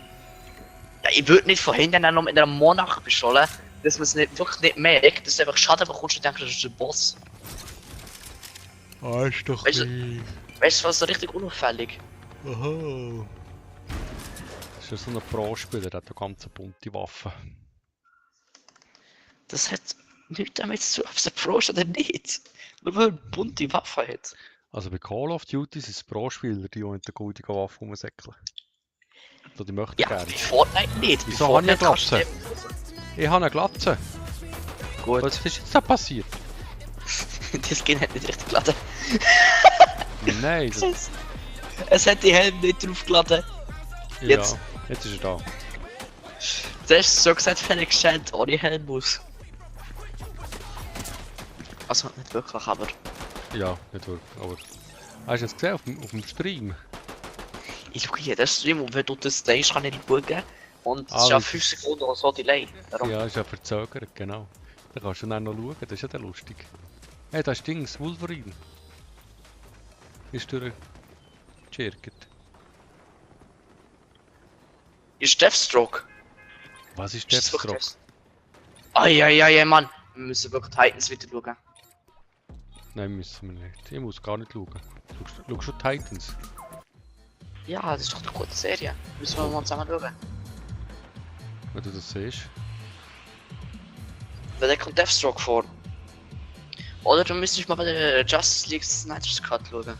Ja, ich würde nicht von hinten noch mit einer Monarch beschollen, dass man es wirklich nicht merkt, dass du einfach Schaden bekommst und denkst, das ist der Boss. Ah, ist doch Weißt du- nicht. Weißt du, was so richtig unauffällig? Aha. Das ist ja so ein Pro-Spieler, der hat eine ganz bunte Waffe. Das hat nichts damit zu tun, ob es ein Pro ist oder nicht. Nur weil er eine bunte Waffe hat. Also bei Call of Duty sind es Pro-Spieler, die mit der guten Waffe rumsäckeln. Oder die möchten Ja, gerne. bei Fortnite nicht. Bei Wieso habe ich eine kannst du Glatze? Ich habe eine Glatze. Gut. Was ist jetzt da passiert? Der Skin hat nicht richtig geladen. Nein, das, Es hat die Helm nicht draufgeladen. Jetzt. ja, jetzt ist er da. Zuerst so gesagt, Felix scheint ohne Helm aus. Also nicht wirklich, aber... Ja, nicht wirklich, aber... Hast du es gesehen auf dem Stream? Ich schaue jeden Stream und wenn du das siehst, kann ich nicht schauen. Und es Ah, ist ja weil 5 Sekunden oder so Delay. Darum. Ja, ist ja verzögert, genau. Da kannst du dann noch schauen, das ist ja dann lustig. Hey, da ist Dings, Wolverine. Ist durchgechirkt. Ist Deathstroke? Was ist Ist das wirklich Deathstroke? Deathstroke? Eieiei, Mann. Wir müssen wirklich Titans wieder schauen. Nein, müssen wir nicht. Ich muss gar nicht schauen. Schaust du Titans? Ja, das ist doch eine gute Serie. Müssen wir mal zusammen schauen. Wenn du das siehst. Weil da kommt Deathstroke vor. Oder du müsstest mal bei der Justice League Snyder's Cut schauen.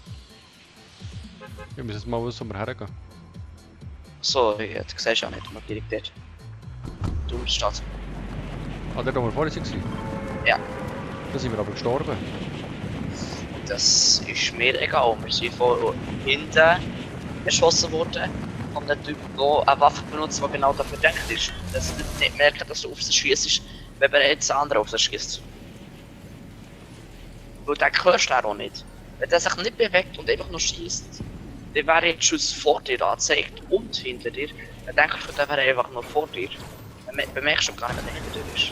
Wir müssen jetzt mal wissen, wo wir hergehen. So, jetzt siehst du auch nicht, mal direkt dort. Du bist Stadt. Ah, der, wo wir vorhin waren? Ja. Da sind wir aber gestorben. Das ist mir egal. Wir sind von hinten erschossen worden. Von einem Typ, der eine Waffe benutzt, die genau dafür gedacht ist. Dass du nicht merken, dass du auf sie schießt, wenn man jetzt einen anderen auf sie schießt. Weil den hörst du auch nicht. Wenn der sich nicht bewegt und einfach nur schießt, dann wäre jetzt Schuss vor dir angezeigt und hinter dir. Dann denkst du, der wäre einfach nur vor dir. Dann bemerkst du gar nicht, wenn er hinter dir ist.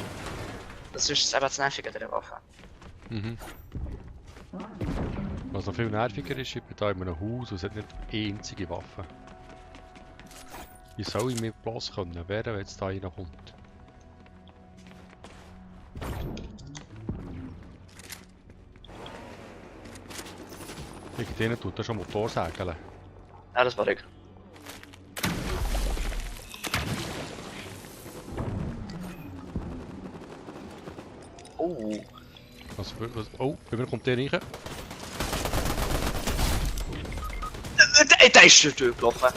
Das ist eben das Nervige an dieser Waffe. Mhm. Was noch viel nerviger ist, ich bin da in einem Haus und es hat nicht eine einzige Waffe. Wie soll ich mir bloß können wehren, wenn jetzt da einer kommt? Irgendjemand tut da schon Motorsägeln. Ja, das war ich. Oh. Oh, bei mir kommt der rein. Der ist durch die Tür gelaufen.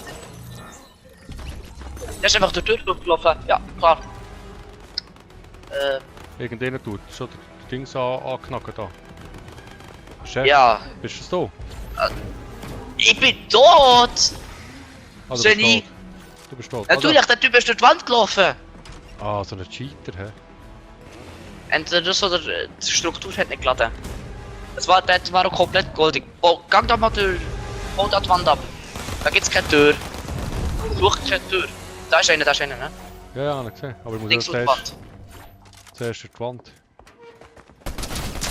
Der ist einfach durch die Tür gelaufen. Ja, klar. Irgendjemand tut schon das Ding anknacken da. Chef, Ja. bist du Ich bin tot! da? Ah, du Genie! bist tot. Du bist tot. Natürlich, der Typ ist durch die Wand gelaufen. Ah, so ein Cheater, hä? Entweder das oder die Struktur hat nicht geladen. Das war auch komplett goldig. Oh, gang da mal durch. Hol da die Wand ab. Da gibt's keine Tür. Such keine Tür. Da ist einer, ne? Ja, ja, ich gesehen. Aber ich muss Links ja auf die Wand. zuerst durch die Wand.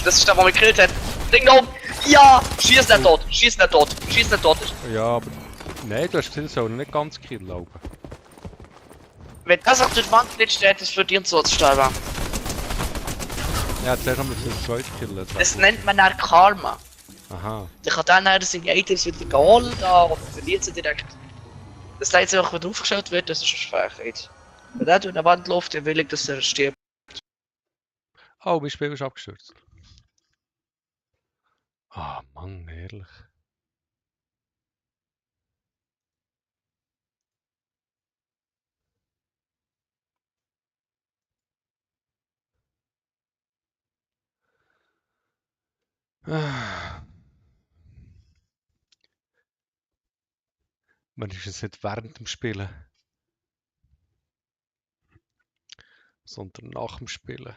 Das ist der, der mich gekillt hat. Ding da oben! Ja! Schieß nicht tot! Schieß nicht tot! Schieß nicht tot! Ja, aber... Nein, du hast gesehen, es soll nicht ganz killen, glaube ich. Wenn das auf der Wand nicht steht, ist verdient so zu sterben. Ja, zuerst haben wir den zweiten killen. Das nennt man dann Karma. Aha. Der kann dann nachher seine Items wieder holen oder verliert sie direkt. Das Leid einfach wieder aufgestellt wird, das ist eine Fähigkeit. Wenn der durch eine Wand läuft, dann will ich, dass er stirbt. Oh, mein Spiel ist abgestürzt. Ah, Mann, ehrlich. Ah. Man ist es nicht während dem Spielen, sondern nach dem Spielen.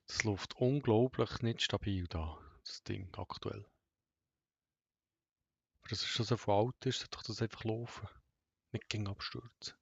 Das läuft unglaublich nicht stabil da, das Ding aktuell. Aber dass es schon so viel alt ist, sollte doch das einfach laufen. Nicht gegen abstürzen.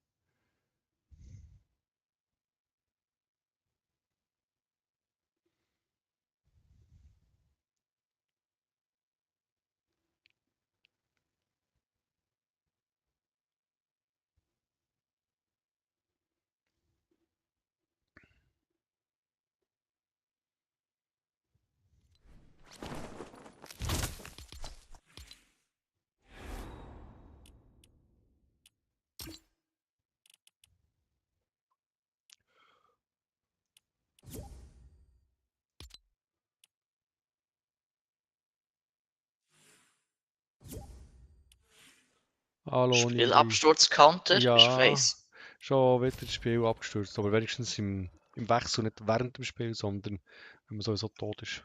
Hallo, Nili. Spielabsturz-Counter, Ja. ist face. Schon wieder das Spiel abgestürzt, aber wenigstens im Wechsel, nicht während dem Spiel, sondern wenn man sowieso tot ist.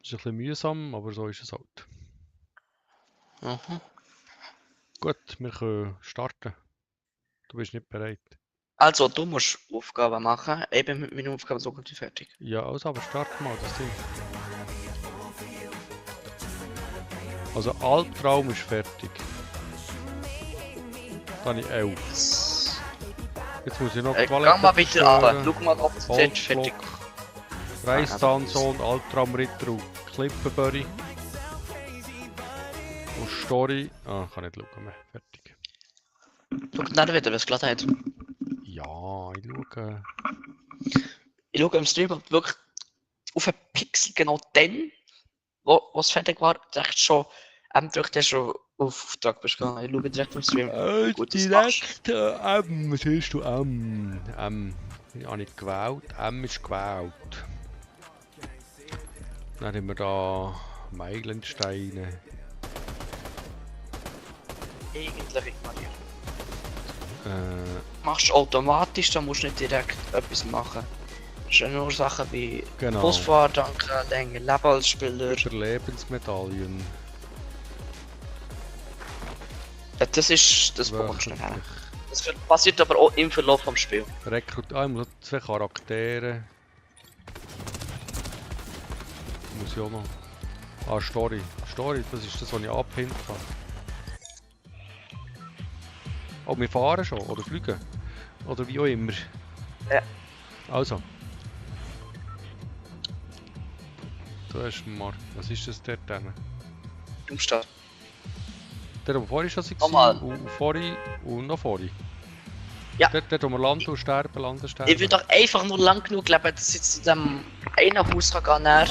Ist ein bisschen mühsam, aber so ist es halt. Mhm. Gut, wir können starten. Du bist nicht bereit. Also, du musst Aufgaben machen. Ich bin mit meinen Aufgaben so gut wie fertig. Ja, also, aber start mal das Ding. Also, Albtraum ist fertig. Da habe ich 11. Jetzt muss ich noch Geh mal weiter runter. Schau mal, ob es jetzt fertig Holzblock, Reistanzon, Albtraumritter und Klippenböri. Und Story. Ah, kann nicht schauen mehr. Fertig. Schau dann wieder, was geladen hat. Ja, ich schaue. Ich schaue im Stream ob wirklich auf einen Pixel genau dann, wo es fertig war, direkt schon, durch den schon auf Auftrag bist gegangen. Ich schaue direkt im Stream. Gut, das machst Direkt was siehst du? Ich habe nicht gewählt. M ist gewählt. Dann haben wir da Meilensteine. Eigentlich ignorieren. Machst du automatisch, dann musst du nicht direkt etwas machen. Das sind nur Sachen wie Genau. Busfahrer, danke, länger Leben als Spieler. Überlebensmedaillen. Ja, das bekommst du Wöchentlich. nicht hin. Das passiert aber auch im Verlauf des Spiels. Ich muss noch 2 Charaktere. Muss ich auch noch. Ah, Story. Story, das ist das, was ich abhinten habe. Oh, wir fahren schon, oder fliegen. Oder wie auch immer. Ja. Also. Du hast mal. Was ist das dort denn? Umstatt. Der, wo vorhin schon war, Nochmal. und vorhin und noch vorhin. Ja. Dort, wo wir landen und sterben, landen, sterben. Ich will doch einfach nur lang genug leben, dass ich zu dem einen Haus kann gehen,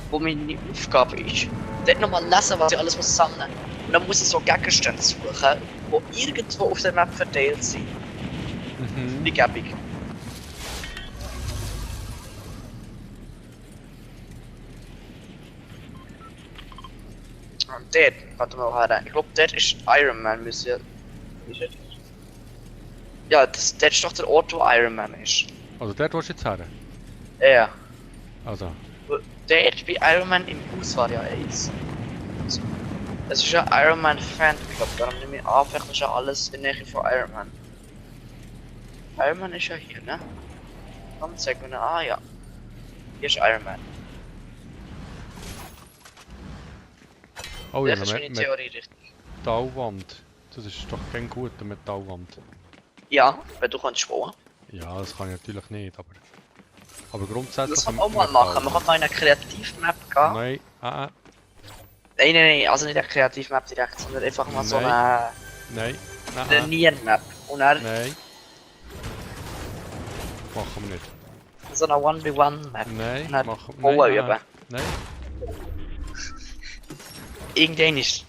wo meine Aufgabe ist. Dort nochmal lesen, was ich alles muss sammeln muss. Und dann muss ich so Gegenstände suchen, die irgendwo auf der Map verteilt sind. Mhm. Die Gebung. Und dort, warte mal her, ich glaube dort ist Iron Man müssen. Ist es? Ja, dort ist doch der Ort, wo Iron Man ist. Also dort willst du jetzt her? Ja. Also. Dort bei Iron Man im Haus war ja eins. Es ist ja Iron Man Fanclub, darum nehme ich an, vielleicht ist ja alles in der Nähe von Iron Man. Iron Man ist ja hier, ne? Dann zeig mir, ah ja. Hier ist Iron Man. Oh ja, Das ist meine eine Theorie richtig. Metallwand. Das ist doch kein guter Metallwand. Ja, wenn du kannst bauen. Ja, das kann ich natürlich nicht, aber grundsätzlich. Das kann man auch mal machen, man kann mal in eine Kreativmap gehen. Nein, Nein, also nicht eine Kreativmap direkt, sondern einfach mal so eine Nein, Trainier-Map. Und dann nein. Machen wir nicht. so eine 1v1-Map. Nein, Und dann machen wir bauen nicht. üben. Nein, Irgendwann ist.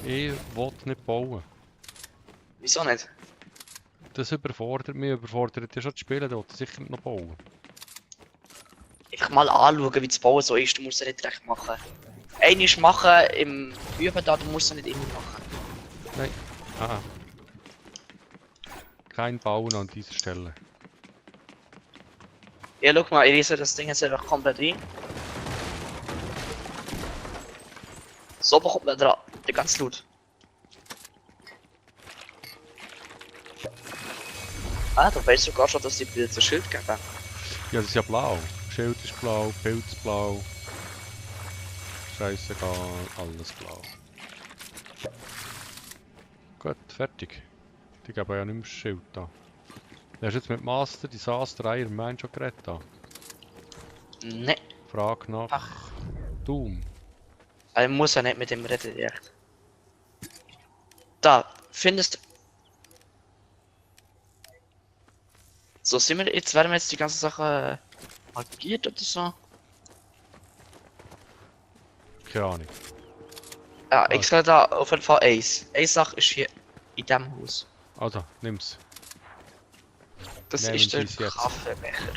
ich will nicht bauen. Wieso nicht? Das überfordert mich, überfordert ja schon das Spielen, da will ich sicher nicht noch bauen. Einfach mal anschauen, wie das Bauen so ist, du musst es nicht direkt machen. Einiges machen im Üben da, du musst es nicht immer machen. Nein, kein Bauen an dieser Stelle. Ja, schau mal, ich lese das Ding jetzt einfach komplett rein. So bekommt man dran, der ganz laut. Ah, du weißt sogar schon, dass die Bilder zu Schild geben. Ja, das ist ja blau. Schild ist blau, Pilz blau. Scheißegal, alles blau. Gut, fertig. Die geben ja nicht mehr das Schild da. Du hast jetzt mit Master, Disaster, Iron Man schon geredet da. Ne, Frage nach ach, Doom. ich muss ja nicht mit dem reden direkt. Da, findest du. So, sind wir jetzt, werden wir jetzt die ganze Sache markiert oder so? Keine Ahnung. Ja, ich sehe da auf jeden Fall Ace. Ace Sache ist hier in dem Haus. Also, nimm's. Das Nehmen ist der Sie es jetzt. Kaffeebecher.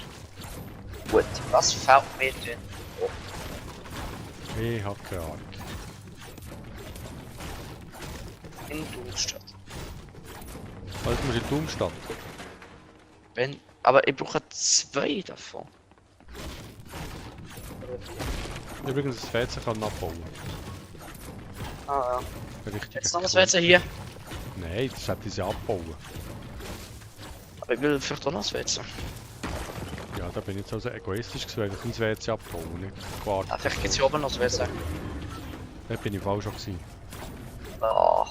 Gut, was fällt mir denn? Ich hab keine Ahnung. In Domstadt. Also musst du in die Umstadt. Wenn. Aber ich brauche 2 davon. Übrigens, das WC kann abbauen. Ah ja. Richtig. Jetzt noch ein WC hier. Nein, das hätte sie abbauen. Aber ich will vielleicht auch noch ein WC. Ja, da bin ich jetzt also egoistisch gewesen, weil ich mein WC abbauen, nicht gewartet. Ah, vielleicht gibt es hier oben noch ein WC. Da bin ich falsch gewesen. Ah.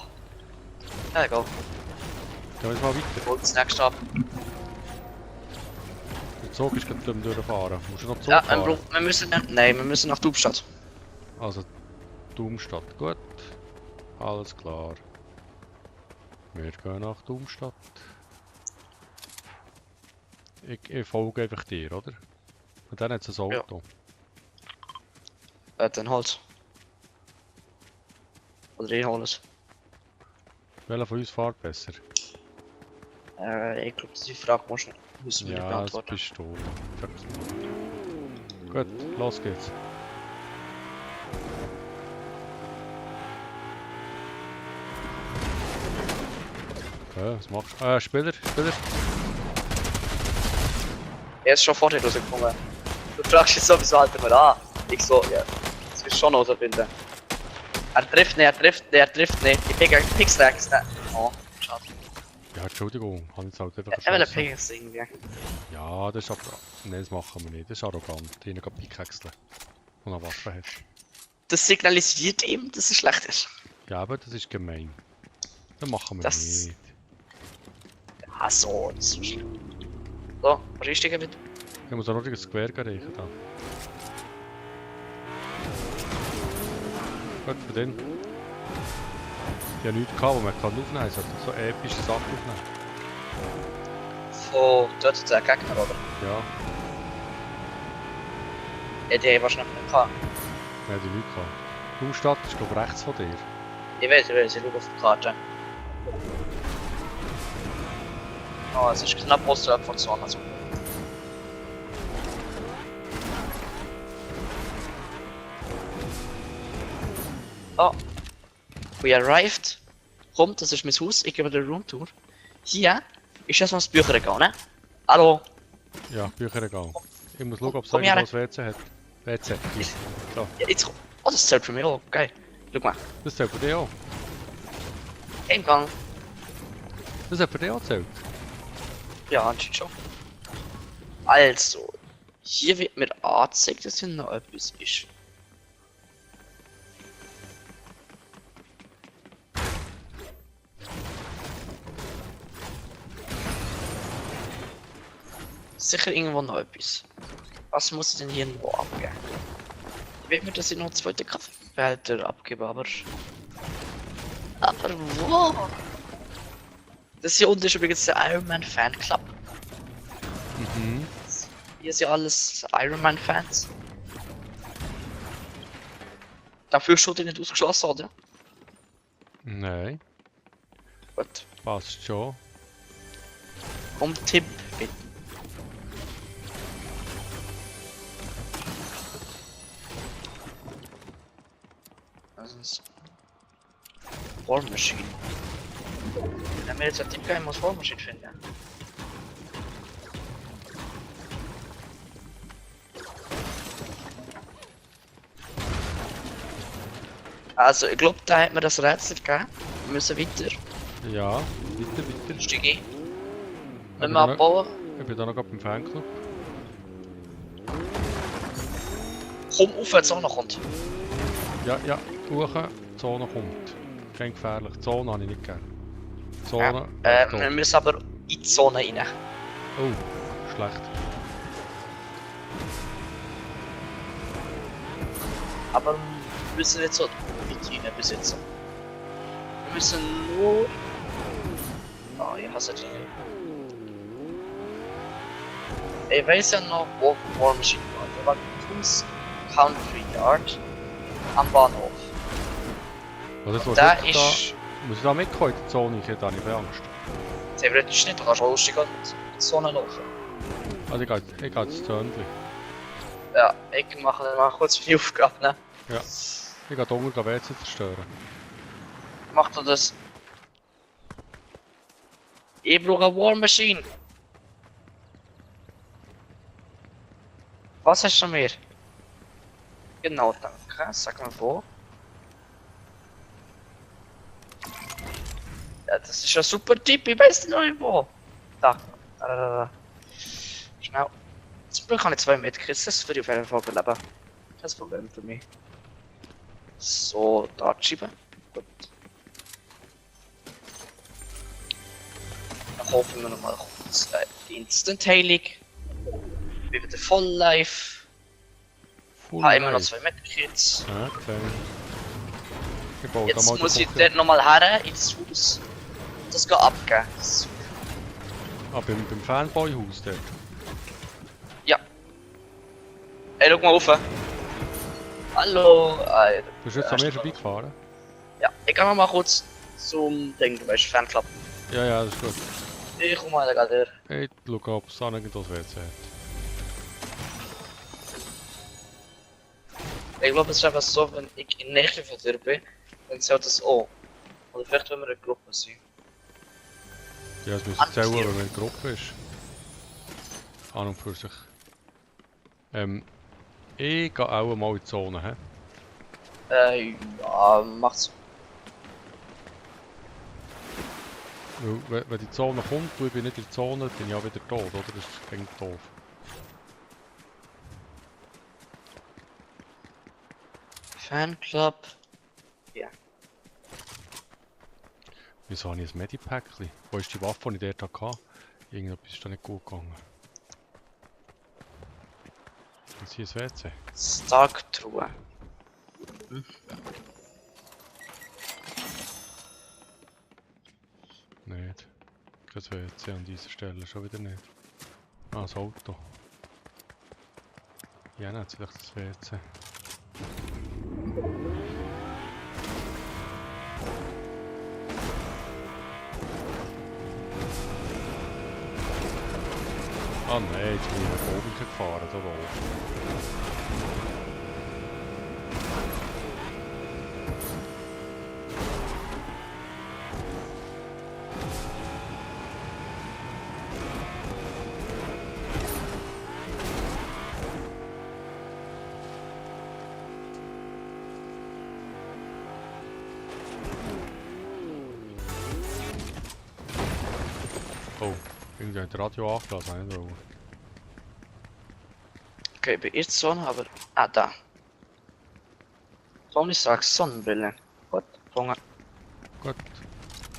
Ja, egal. Gehen wir jetzt mal weiter. Ich hol das nächste ab. Der Zug ist gerade dumm durchfahren. Musst du noch Zug Ja, fahren? wir müssen. Nein, wir müssen nach Domstadt. Also, Domstadt. Gut. Alles klar. Wir gehen nach Domstadt. Ich folge einfach dir, oder? Und dann hat es ein Auto. Dann halt. Oder ich hol es. Welcher von uns fährt besser? Ich glaube, die Frage müssen wir nicht Ja, das beantworten. bist du. Gut, los geht's. Was machst du? Spieler. Er ist schon vor dir rausgekommen. Du fragst jetzt sowieso halt immer an. Ich so, ja, das ist schon rausfinden. Er trifft nicht. Die Pickaxe nicht. Oh, schade. Ja, Entschuldigung, habe ich jetzt halt einfach Er will eine geschossen. Pickaxe irgendwie. Ja, das ist aber... Nein, das machen wir nicht. Das ist arrogant. Ihnen geht Pickaxeln. Und eine Waffe hat. Das signalisiert ihm, dass es schlecht ist. Ja, aber das ist gemein. Das machen wir Das- nicht. Ah so, das ist schlimm. So, richtig mit. Ich muss auch noch ein Square erreichen. Da. Gut, für den. Ich habe nichts gehabt, wo man aufnehmen kann. Ich sollte so epische Sachen aufnehmen. Von dort der Gegner, oder? Ja, Ja, die haben wahrscheinlich nicht gehabt. ich habe nichts gehabt. Die Umstadt ist glaube ich rechts von dir. Ich weiß, ich schaue auf die Karte. Oh, es ist knapp außerhalb von Zone. Also. Oh. We arrived. Komm, das ist mein Haus. Ich gebe dir eine Roomtour. Hier ist erstmal das Bücherregal, ne? Hallo. Ja, Bücherregal. Ich muss schauen, ob es Komm irgendwo her. ein WC hat. WC. Hier. So, Ja, jetzt komm. Oh, das zählt für mich auch. Geil. Schau mal. das zählt für dich auch. Im Gang. Das hat für dich auch zählt. Ja, anscheinend schon. Also. Hier wird mir angezeigt, dass hier noch etwas ist. Sicher irgendwo noch etwas. Was muss ich denn hier noch abgeben? Ich will mir, dass ich noch einen zweiten Kaffeebehälter abgebe, aber... Aber wo? Das hier unten ist übrigens der Iron Man Fan Club. Mhm. Hier sind ja alles Iron Man Fans. Dafür schon nicht ausgeschlossen, oder? Nein, Gut. passt schon. Um Tipp, bitte. Das ist War Machine. Wenn wir jetzt einen Tipp geben, muss War Machine finden. Also, ich glaube, da hat mir das Rätsel gegeben. Wir müssen weiter. Ja, weiter. Stieg ein. Ich Müssen bin wir da noch- abbauen. Ich bin da noch beim Fanclub. Komm auf, wenn es auch noch kommt. Ja, suchen, die Zone kommt. Kein gefährlich. Die Zone habe ich nicht gern. Die Zone. Ja, tot. wir müssen aber in die Zone rein. Oh, schlecht. Aber wir müssen nicht so weit rein bis jetzt. Wir müssen nur... Oh, ich hasse die. Ich weiß ja noch, wo War Machine war. Der war Kunst Country Yard am Bahnhof. Was ist, was Da ist da? ist... Muss ich da mitkommen in die Zone? Ich hätte da nicht Angst. Theoretisch nicht, du kannst auch lustig in die Zone laufen. Also ich gehe ins Zöndli. Ja, ich mache dann mal kurz meine Aufgabe, ne? Ja. Ich gehe unten WC zerstören. Mach du das. Ich brauche eine War Machine. Was hast du mehr? Genau, danke. Sag mal wo. Ja, das ist ein super Tipp, ich weiß nicht wo. Da. Schnell. Zum Glück habe ich 2 Medkits, das würde ich auf jeden Fall überleben. Kein Problem für mich. So, da schieben. Gut. Dann hoffen wir nochmal kurz die Instant Heilung. Wie wieder Voll Life. Full Habe immer noch Life. 2 Medkits. Okay. Ich baue da Jetzt mal die muss ich Küche. dort nochmal her ins Haus. Das geht abgeben. Ah, beim Fanboy-Haus dort. Ja. Ey, schau mal rauf. Hallo. Bist du jetzt an mir vorbeigefahren? Ja, ich gehe mal kurz zum Ding, du weißt, Fanclub. Ja, ja, das ist gut. Ich komme mal gerade her. Ich schau, ob es an irgendwas WC hat. Ich glaube, es ist einfach so, wenn ich in der Nähe von dir bin, dann zählt das auch. Oder vielleicht, wenn wir eine Gruppe sind. Ja, es müsste zählen, wenn man in der Gruppe ist. An und für sich. Ich gehe auch mal in die Zone, hä? Ja, macht's. Weil, wenn die Zone kommt und ich bin nicht in der Zone, bin ich auch wieder tot, oder? Das ist eigentlich doof. Fanclub. Wieso habe ich ein Medipackli? Wo ist die Waffe, die ich dort hatte? Irgendetwas ist da nicht gut gegangen. Jetzt hier ein WC. Stark-Truhe. Nicht. Kein WC an dieser Stelle, schon wieder nicht. Ah, das Auto. Ja, nicht vielleicht das WC. Ah nein, jetzt bin ich nach oben gefahren, da oben. Oh, irgendwie hat das Radio angelassen, habe ich nicht wollen. Okay, bei ihr Sonne, aber. Ah, da. Tony sagt Sonnenbrille. Gut, gefunden. Gut,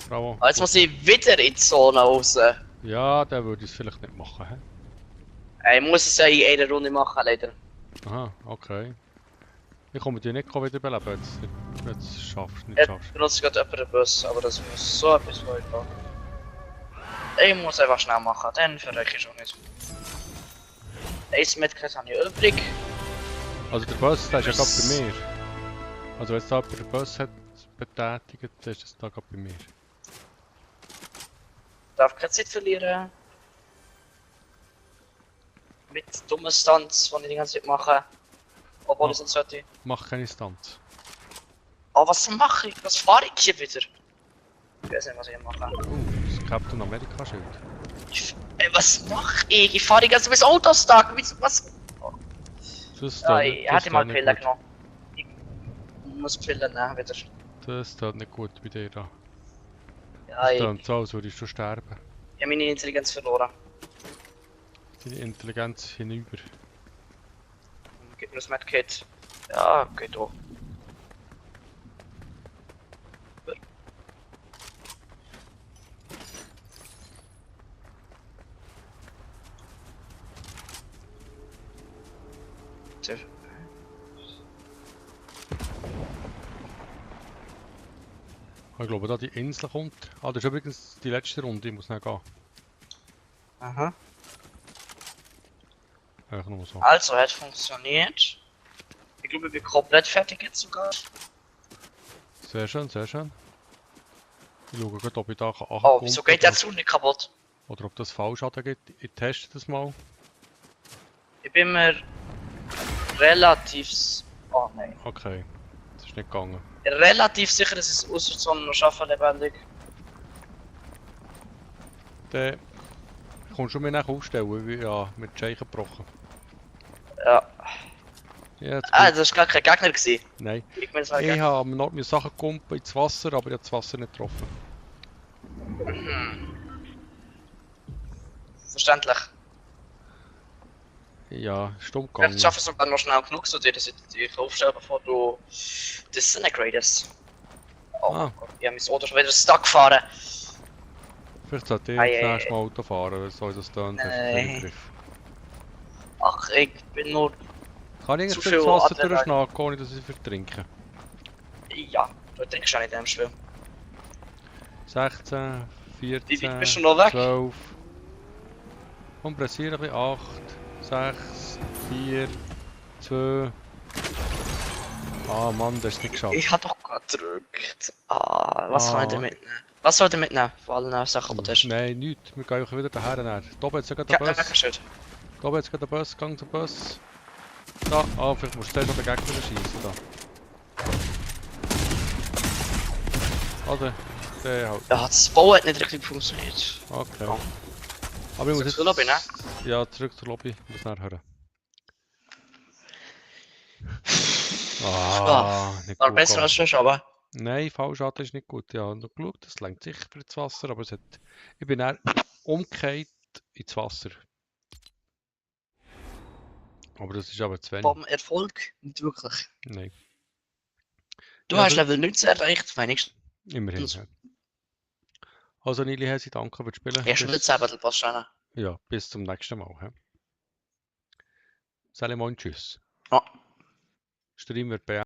bravo. Ah, jetzt muss ich wieder in die Zone raus. Ja, dann würde ich es vielleicht nicht machen, hä? Ich muss es ja in einer Runde machen, leider. Aha, okay. Ich komme dir nicht wieder beleben, wenn du es schaffst, nicht Jetzt schaffst. benutzt gerade jemand den Bus, aber das muss so etwas weit gehen. Ich muss einfach schnell machen, dann verrecke ich schon nicht. Eins Medkit habe ich übrig. Also der Bus, der ist ja gerade bei mir. Also wenn es da jemand den Bus hat betätigt, dann ist es da gerade bei mir. Darf keine Zeit verlieren. Mit dummen Stunts, die ich die ganze Zeit mache. Obwohl ich sonst sollte. Mach keine Stunts. Oh, was mache ich? Was fahre ich hier wieder? Ich weiß nicht, was ich hier mache. Das Captain America Schild. Was mache ich? Ich fahre die ganze Zeit mit Auto stark. Was? Das Ja, tut ich hatte mal nicht Pillen gut. genommen. Ich muss Pillen nehmen wieder. Das tut nicht gut bei dir da. Ja, Das ich tut so, als würdest du sterben. habe meine Intelligenz verloren. Deine Intelligenz hinüber. Gib mir das Medkit. Ja, geht auch. Ich glaube, da die Insel kommt. Ah, das ist übrigens die letzte Runde, ich muss nicht gehen. Aha. Einfach nur so. Also, hat funktioniert. Ich glaube, ich bin komplett fertig jetzt sogar. Sehr schön, sehr schön. Ich schaue gerade, ob ich da ankomme. Oh, wieso geht der Zug nicht kaputt? Oder ob das Fallschaden gibt. Ich teste das mal. Ich bin mir relativ. Oh nein. Okay, das ist nicht gegangen. Relativ sicher, dass es außer Sonne noch schaffen lebendig. Dann kommst du mir nachher aufstellen, wie ja, mit Scheichen gebrochen. Ja. Ja, jetzt Ah, gut. das war gar kein Gegner gewesen. Nein. Ich mir Ich sagen. habe am Nord meine Sachen gepumpt ins Wasser, aber ich habe das Wasser nicht getroffen. Verständlich. Ja, stumm Vielleicht gegangen. schaffst du sogar noch schnell genug, so dir das dich aufstellen, bevor du das gradest. Oh Ah. Gott, ich habe mein Auto schon wieder stuck gefahren. Vielleicht sollte ich Ei, das ei, nächste Mal Auto fahren, so ist das dann Nein. im Griff. Ach, ich bin nur. Kann ich Zu eigentlich das viel Wasser Adrenalin. durchschnacken, ohne dass ich vertrinke? Ja, du trinkst ja nicht in dem Spiel. 16, Wie weit 14, bist du noch weg? 12. Und pressiere ein bisschen. 8, 6, 4, 2. Ah Mann, das ist nicht geschafft. Ich hab doch gerade gedrückt. Ah, was kann ich Ah. denn mitnehmen? Was soll ich mitnehmen? Von allen Sachen, die du hast. Nein, nichts. Wir gehen wieder daher. Da oben hat es ja gerade Ich den hab Bus. nicht geschaut. Da oben hat es gerade den Bus. Gang zum Bus. Da. Ah, vielleicht musst du zuerst noch den Gegner schießen. Da. Oder? Der halt. Ja, das Bauen hat nicht richtig funktioniert. Okay. Oh. Aber ich muss Zurück jetzt... zur Lobby, ne? Ja, zurück zur Lobby. Ich muss nachher hören. Ah, nicht War gut besser gegangen. als schon, aber. Nein, Fallschaden ist nicht gut. Ja, noch geschaut, das lenkt sicher für das Wasser, aber es hat... Ich bin dann umgekehrt ins Wasser. Aber das ist aber zu wenig. Beim Erfolg nicht wirklich. Nein, Du Ja, hast das- Level 19 erreicht, wenigstens. immerhin. Das- Ja. Also Nili, Hesi, danke fürs Spielen. Erst mit 10 Battle Pass rein. Ja, bis zum nächsten Mal. He. Salam und tschüss. Ja. Stream wird beendet.